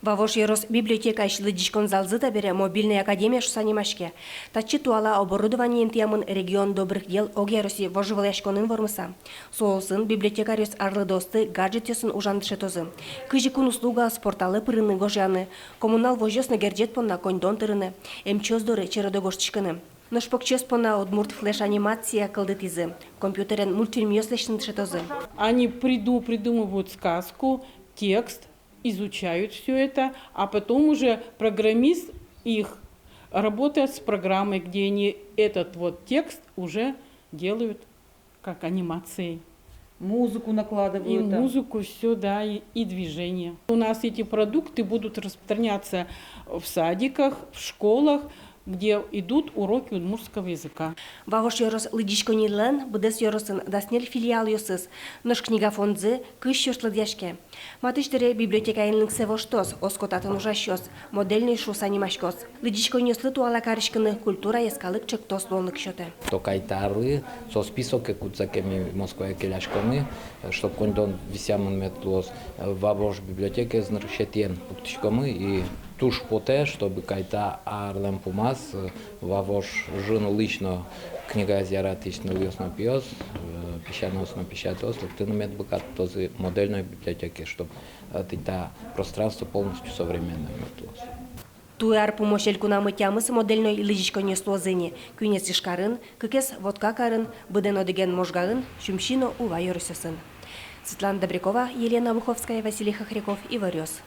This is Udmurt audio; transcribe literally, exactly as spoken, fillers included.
Вавож ёрос библиотекаысь лыдӟиськон залзы табере мобильной академия шуыса нимаське. Татчы туала оборудование интыямын «Регион добрых дел» огъяросси вожвылъяськонын вормыса. Соосын библиотекарьёс арлыдоосты гаджетъёсын ужан дышетозы. Кызьы кун услугаос порталэ пырыны, гожъяны, коммунал возёс но герӟет понна коньдон тырыны, эмчиос доры чередо гожтӥськыны. Нош покчиос понна удмурт флеш-анимация кылдытӥзы, компьютерен мультфильмъёс лэсьтыны дышетозы. Они приду-, придумывают сказку, текст, изучают всё это, а потом уже программист их работает с программой, где они этот вот текст уже делают как анимацией. Музыку накладывают, и да. Музыку, всё, да, и, и движение. У нас эти продукты будут распространяться в садиках, в школах, где идут уроки удмуртского языка. Вавож ёрос лыдӟиськоннилэн быдэс ёросын дас ньыль филиалъёсыз, нош книга фондзы кызь сюрс лыдъяське. Матысь дыре библиотекаын лынгсэ воштоз, оско татын ужасьёс, модельной шуыса нимаськоз. Лыдӟиськонниослы туала кариськыны «Культура» йӧскалык ӵектос луонлык сётэ. Токай та арлы со списоке, кудзэ ке ми Москвае келяськомы, чтоб коньдон висъямын мед луоз, Вавож библиотекаез нырысетӥен пуктӥськомы, и туж потэ, чтобы кайта арлэн пумаз Вавожын улӥсь но книгаез яратӥсь нылъёс но пиос, песянайёс но песятайёс лыктыны мед быгатозы модельной библиотекае, чтоб тӥни та пространство полностью современной мед луоз. Туэ ар пумозь элькунамы тямыс модельной лыдӟиськонниос луозы ини: куинез Ижкарын, кыкез Воткакарын, быдэн одӥген Можгаын, Сюмси но Ува ёросъёсын. Светлана Добрякова, Елена Обуховская, Василий Хохряков, «Иворъёс».